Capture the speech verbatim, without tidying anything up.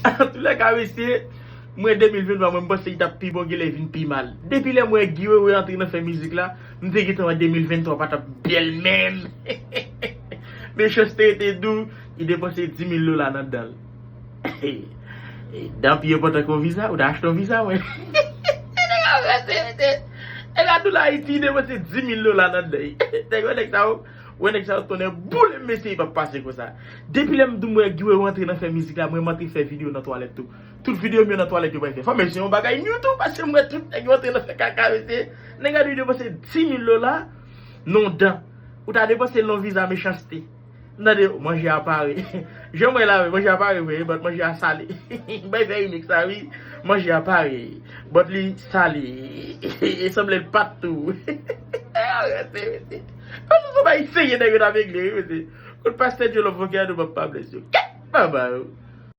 Antoulèka, mesye, mwen de mil venntwa, mwen, m panse li t ap pi bon, genlè vin pi mal. Depi lè mwen Guy Wewe antre nan fè mizik la, m te gentan wè de mil venntwa pa t ap bèl menm. Mechanste rete dou, li depanse dis mil dola nan dan l. Dan pi enpòtan ke yon viza, ou ta achte yon viza, mwen. E la tou la Ayiti, li depanse dis mil dola nan dan l. Nèg yo, nèg sa yo, wè nèg sa yo tonnè boule, mesye, li p ap pase konsa. Depi lè m di w mwen Guy Wewe antre nan fè mizik la, mwen m antre fè videyo nan twalèt tou. Tout videyo m yo nan twalèt yo pral fè. Fò mesye yon bagay nou tou, paske m wè tout nèg yo antre nan fè kaka, mesye. Nèg la dwe depanse dis mil dola nan dan. Ou ta depanse l nan viza, mechanste. Tande, manje a pare. Jan mwen la, manje a pare vre, but manje a sale. M bay fè remix la, wi. Manje a pare, but li sale. E sanble l pat tou. Arete, mesye. Kòm se bay serye nèg yo t ap regle, wi, mesye. Kot pastè Djolo Fokè a, nou p ap pa blès yo. Kèt! Baba yo.